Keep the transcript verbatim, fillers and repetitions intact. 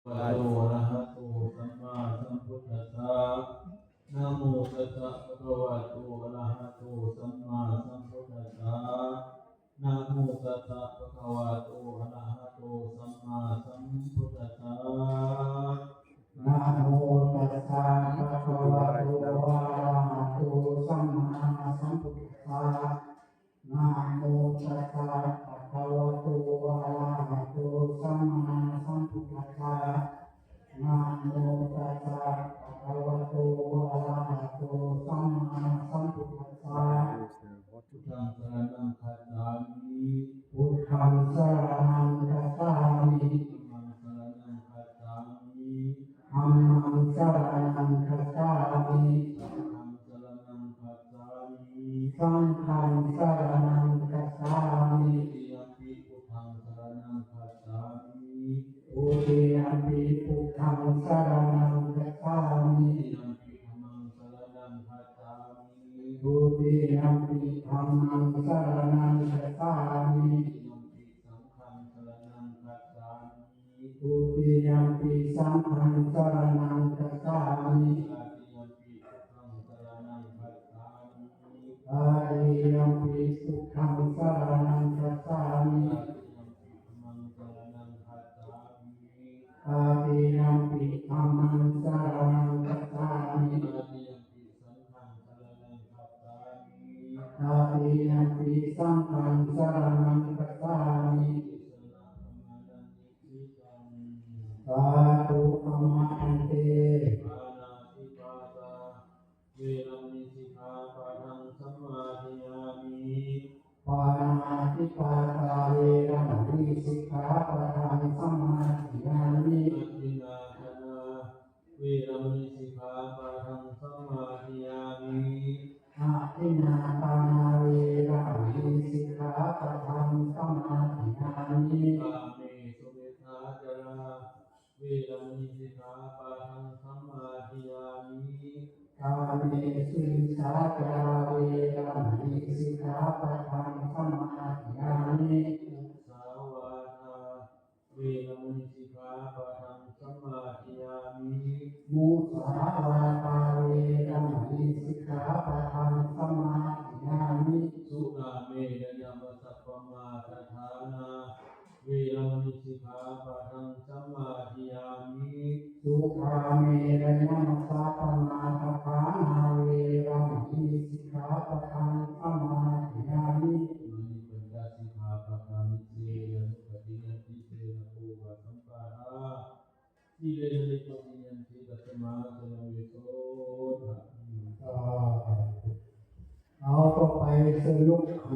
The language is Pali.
bhagavato arahato sammāsambuddhassa. Namo tassa bhagavato arahato sammāsambuddhassa. Namo tassa bhagavato arahato sammāsambuddhassa. Namo tassa bhagavato arahato sammāsambuddhassa. Namo tassa bhagavato arahato sammāsambuddhassa. Namo tassa bhagavato arahato sammāsambuddhassa. Buddhaṃ saraṇaṃ gacchāmi. Buddhaṃ saraṇaṃ gacchāmi. Dhammaṃ saraṇaṃ gacchāmi. Dhammaṃ saraṇaṃ gacchāmi. Saṅghaṃ saraṇaṃ gacchāmi. Saṅghaṃ saraṇaṃ gacchāmi. Dutiyampi buddhaṃ saraṇaṃ gacchāmi. Dutiyampi buddhaṃ saraṇaṃ gacchāmi. Tatiyampi dhammaṃ saraṇaṃ gacchāmi. Dutiyampi dhammaṃ saraṇaṃ gacchāmi. Tatiyampi saṅghaṃ saraṇaṃ gacchāmi. Dutiyampi saṅghaṃ saraṇaṃ gacchāmi. Tatiyampi buddhaṃ saraṇaṃ gacchāmi. Tatiyampi buddhaṃ saraṇaṃ gacchāmi. Tatiyampi dhammaṃ saraṇaṃ gacchāmi. Tatiyampi dhammaṃ saraṇaṃ gacchāmi. Tatiyampi saṅghaṃ saraṇaṃ gacchāmi. Tatiyampi saṅghaṃ saraṇaṃ gacchāmi. Tisaraṇagamanaṃ niṭṭhitaṃ. Sādhu, āma bhante. Pāṇātipātā veramaṇī sikkhāpadaṃ samādiyāmi. Pāṇātipātā veramaṇī sikkhāpadaṃ samādiyāmi. Adinnādānā veramaṇī sikkhāpadaṃ samādiyāmi. Adinnādānā veramaṇī sikkhāpadaṃ samādiyāmi. Kāmesu micchācārā veramaṇī sikkhāpadaṃ samādiyāmi. Kāmesu micchācārā veramaṇī sikkhāpadaṃ samādiyāmi. Musāvādā veramaṇī sikkhāpadaṃ samādiyāmi. Musāvādā veramaṇī sikkhāpadaṃ samādiyāmi. Surāmerayamajjapamādaṭṭhānā veramaṇī sikkhāpadaṃ samādiyāmi. Surāmerayamajjapamādaṭṭhānā veramaṇī sikkhāpadaṃ samādiyāmi. Imāni pañca sikkhāpadāni. Sīlena sugatiṃ yanti, sīlabbho vāsampādāni. Sīlena nibbutiṃ yanti, tasmā sīlaṃ visodhaye. เอาต่อไปเชิญลูก